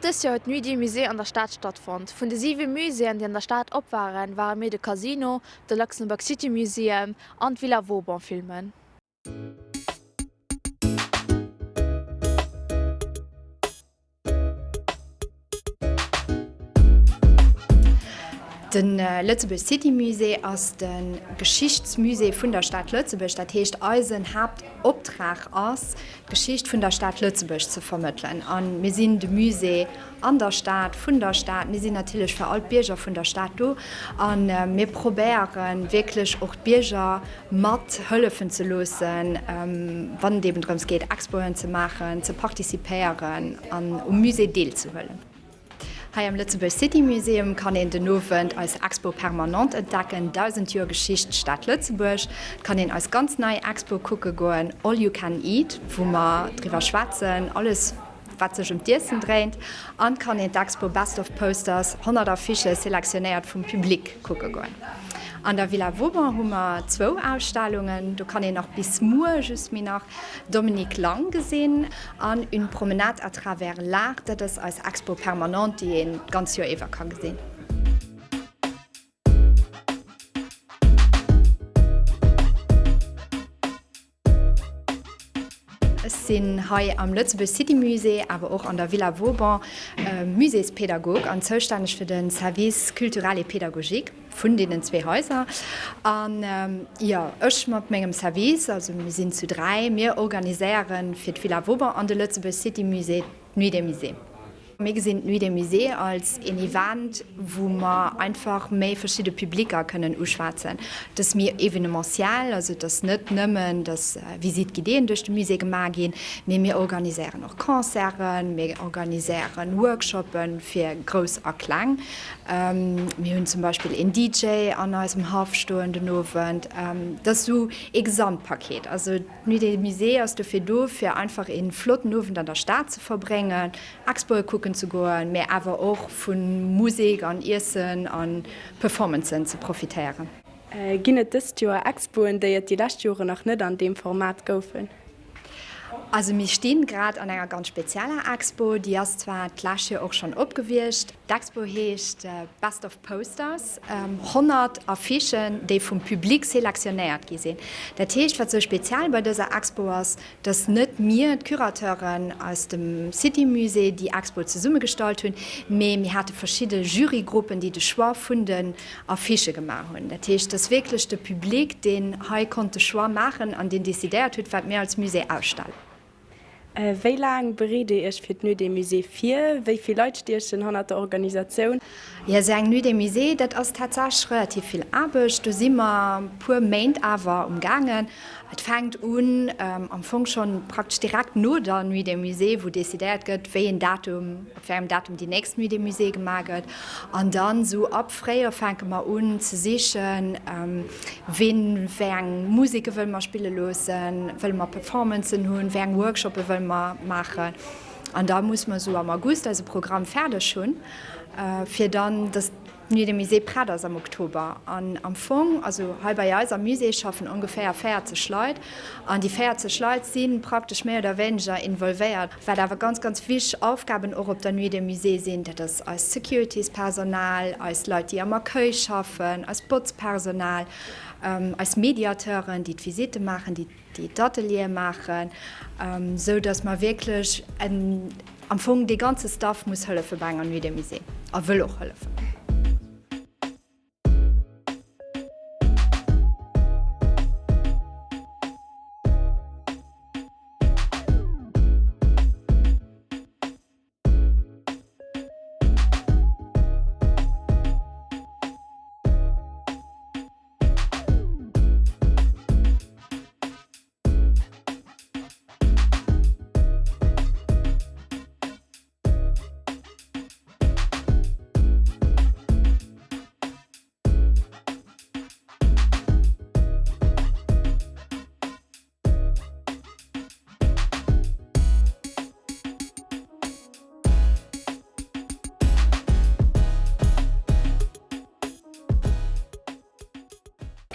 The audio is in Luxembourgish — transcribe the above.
dës Joer huet d'Nuit du Musée an der Stad stattfonnt. Vun de 7 Muséeën, déi an der Stad op waren, ware mir de Casino, de Luxembourg City Museum an d'Villa Vauban filmen. De Lëtzebuerg City Musée ass de Geschichtsmusée vun der Stad Lëtzebuerg. Dat heescht, eisen Haaptoptrag ass, d'Geschicht vun der Stad Lëtzebuerg ze vermëttelen. A mir sinn de Musée an der Stad, vun der Stad. Mir sinn natierlech fir all d'Bierger vun der Stad do a mir probéiere wierklech och d'Bierger mat hëllefen ze loossen, wann et eben drëms geet, Expoen ze maachen, ze participéieren an um Musée deelzehuelen. Hei am Lëtzebuerg City Museum kann een den Owend eis Expo Permanente entdecken, 1000 Joer Geschicht Stad Lëtzebuerg. Et kann een eis ganz nei Expo kucke goen, All you can eat, wou mer driwwer schwätzen, alles wat sech ëm d'Iessen dréint. An et kann een d'Expo Best of Posters, 100 Affichë selektionéiert vum Public, kucke goen. An der Villa Vauban hu mer zwou Ausstellungen, do kann een nach bis muer, just méi nach, Dominique Lang gesinn an Une promenade à travers l'art, dat ass eis Expo permanente, déi een d'ganz Joer iwwer ka gesinn. Ech sinn hei am Lëtzebuerg City Musée, awer och an der Villa Vauban Muséespädagog an zoustänneg fir de Service culturel et pédagogique vun deenen zwee Haiser. An jo, ech mat mengem Service, also mir sinn zu 3, mir organiséiere fir d'Villa Vauban an de Lëtzebuerg City Musée d'Nuit des Musées. Mir gesinn d'Nuit des Musées als een Event, wou mer einfach méi verschidde Publicer kënnen uschwätzen. Et ass méi événementiel, also et ass net nëmmen, dass Visites guidéeën duerch de Musée gemaach ginn, mee mir organiséieren och Concerten, mir organiséieren Workshoppe fir Grouss a Kleng. Mir hunn zum Beispill een DJ an eisem Haff stoen den Owend. Et ass esou ee Gesamtpaket. Also d'Nuit des Musées ass dofir do, fir einfach ee flotten Owend an der Stad ze verbréngen, Expoe kucken ze goen, mä awer och vu Musek an Iessen a Performancen ze profitéieren. Ginn et dëst Joer Expoen, déi et déi lescht Joren nach net an deem Format goufen? Also mir stinn grad an enger ganz spezieller Expo, déi ass zwar d'lescht Joer och schonn op gewiescht. D'Expo heescht Best of Posters, 100 Affichen, déi vum Public selektionéiert gi sinn. Dat heescht, wat sou speziell bei dëser Expo ass, dass net mir, d'Curateuren aus dem City Musée, déi Expo zesummegestallt hunn, mee mir hate verschidde Jurygruppen, déi de Choix vun den Affichë gemaach hunn. Dat heescht, dass wierklech de Public, deen hei konnt de Choix maachen an deen decidéiert huet, wat mir als Musée ausstellen. Wéi laang bereet Dir Iech fir d'Nuit des Musées vir? Wéi vill Leit stiechen hannert der Organisatioun? Jo, esou eng Nuit des Musées, dat ass tatsächlech relativ vill Aarbecht. Do si mer e puer Méint awer um gaangen. Et fänkt un am Fong schonn praktesch direkt no der Nuit des Musées, wou decidéiert gëtt, wéi een Datum, op wéi engem Datum déi nächst Nuit des Musées gemaach gëtt. An dann esou ab Fréijoer fänke mer un ze sichen, ween, wéi eng Museke wëlle mer spille loossen, wëlle mer Performancen hunn, wéi eng Workshoppe wëlle mer maachen. An da muss mer esou am August eise Programm fäerdeg hunn, fir dann, dass D'Nuit des Musées prett ass am Oktober. An am Fong, also hei bei eis am Musée schaffen ongeféier 40 Leit. An déi 40 Leit si praktesch méi oder wéineger involvéiert. Wat awer ganz, ganz wichteg Aufgaben och op der Nuit des Musées sinn, dat ass eist Securityspersonal, eis Leit, déi am Accueil schaffen, eist Botzpersonal, eis Mediateuren, déi d'Visitte maachen, déi déi d'Ateliere maachen, esou datt mer wierklech am Fong dee ganze Staff muss hëllefe bei enger Nuit des Musées a wëll och hëllefen.